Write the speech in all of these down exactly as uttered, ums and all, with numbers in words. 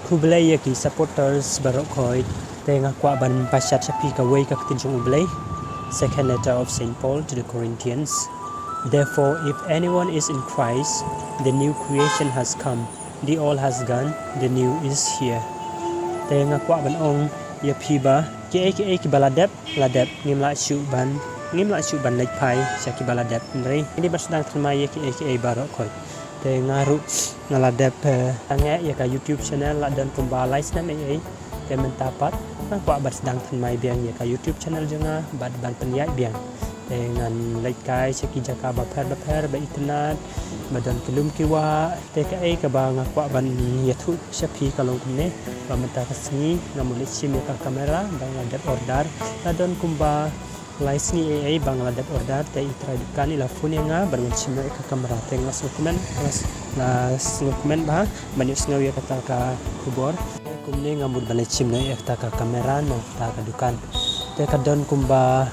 Khublei ïa ki supporters baroh khoit. Te nga kwah ban pashat sha phi kawei ka ktien jong U Blei. Second letter of Saint Paul to the Corinthians. Therefore, if anyone is in Christ, the new creation has come. The old has gone, the new is here. Te nga kwah ban ong ïa phi ba kiei kiei kiba la dep, la dep, ngim lah shuh ban, ngim lah shuh ban leit phai sha kiba la dep. Hynrei ngi dei ban sdang thymmai ïa kiei kiei baroh khoit. Te nga ruh nga la dep, eh, nga ïa ka YouTube channel la don kumba lai snem ei ei. Te mynta pat nga kwah ban sdang thymmai biang ïa ka YouTube channel jong nga bad ban pynïaid biang. Te ngan leit kai sha ki jaka bapher bapher ba itynnad, ba don ki lum ki wah. Te kaei kaba nga kwah ban ïathuh sha phi ka long kumne, ba mynta ka sngi nga mut leit shim ïa ka kamera ba nga la dep order. La don kumba lai sngi ei ei ba nga la dep order, te i trai dukan i la phone ïa nga ban wan shim noh ïa ka kamera. Te nga la sngewkmen, nga la s-, la sngewkmen bha ban ïohsngew ïa kata ka khubor. Te kumne nga mut ban leit shim noh ïa kata ka kamera na kata ka dukan. Te ka don kumba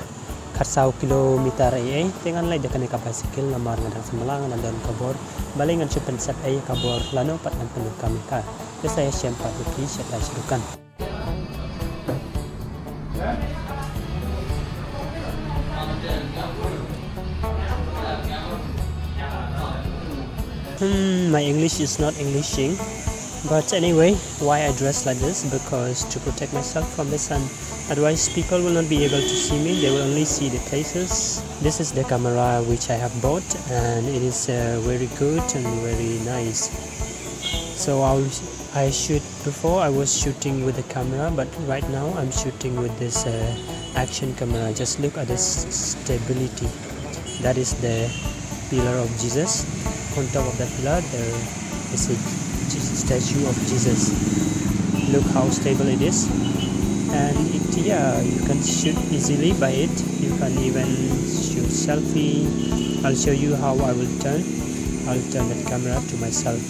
khatsaw kilometer ei ei. Te ngan leit da kane ka bicycle namar nga dang samla, nga dang don ka bor. Balei ngan shu pynsep ei ka bor lano pat ngan pyndonkam ïa ka. Te sa ïashem pat ïa phi shatai sha dukan. Hmm, my English is not Englishing, but anyway, why I dress like this? Because to protect myself from the sun. Otherwise, people will not be able to see me, they will only see the places. This is the camera which I have bought, and it is, uh, very good and very nice. So I'll, I shoot, before I was shooting with the camera, but right now I'm shooting with this, uh, action camera. Just look at this stability. That is the pillar of Jesus. On top of that pillar, there is a Je-, statue of Jesus. Look how stable it is. And it, yeah, you can shoot easily by it. You can even shoot selfie. I'll show you how I will turn. I'll turn that camera to myself.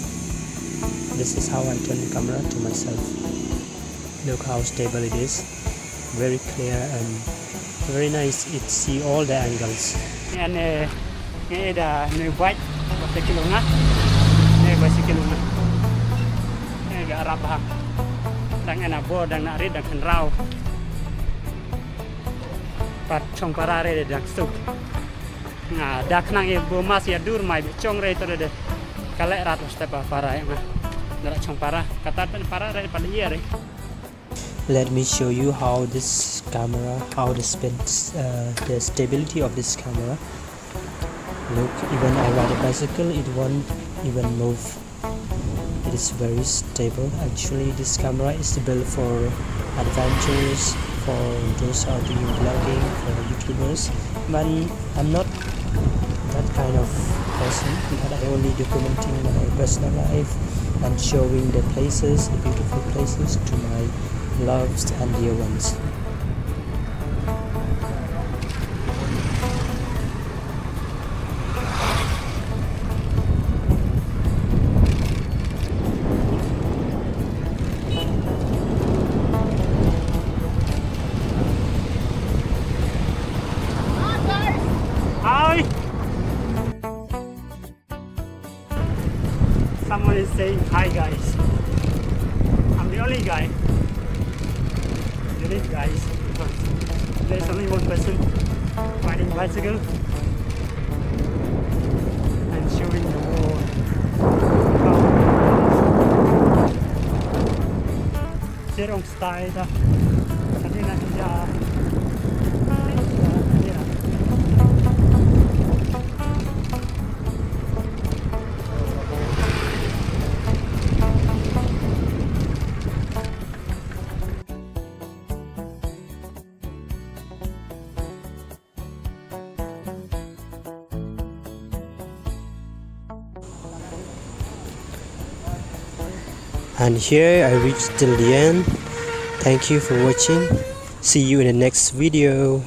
This is how I turn the camera to myself. Look how stable it is. Very clear and very nice. It see all the angles. Ngan, eh, ngan ïa da ngan bike, bicycle nga. Ngan bicycle nga. Ngan ga Arab ha. Dang ïa na bor, dang na rit, dang kynraw. Pat chong para re dang suk. Nga da khnang ïa bo mas ïa dur mai be chong re to de. Ka leh rat step para ïa nga. Dara chong para. Kata pen para re pat ïa re. Let me show you how this camera, how the spin, uh, the stability of this camera. Look, even I ride a bicycle, it won't even move. It is very stable. Actually, this camera is built for adventures, for those who are doing vlogging, for YouTubers. But I'm not that kind of person, but I only documenting my personal life and showing the places, the beautiful places to my loves and dear ones. Hi. Someone is saying hi, guys. I'm the only guy. Unique, guys. There's only one person riding bicycle and showing the world. Serong style da. Tadi na dia. And here I reached till the end. Thank you for watching. See you in the next video.